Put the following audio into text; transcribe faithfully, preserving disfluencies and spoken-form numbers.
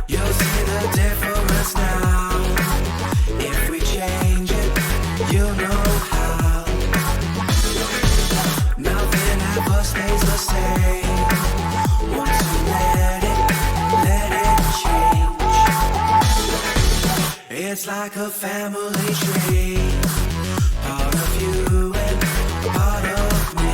You'll see the difference now. If we change it, you'll know how. Nothing ever stays the same. Once you let it, let it change. It's like a family tree. Part of you and part of me.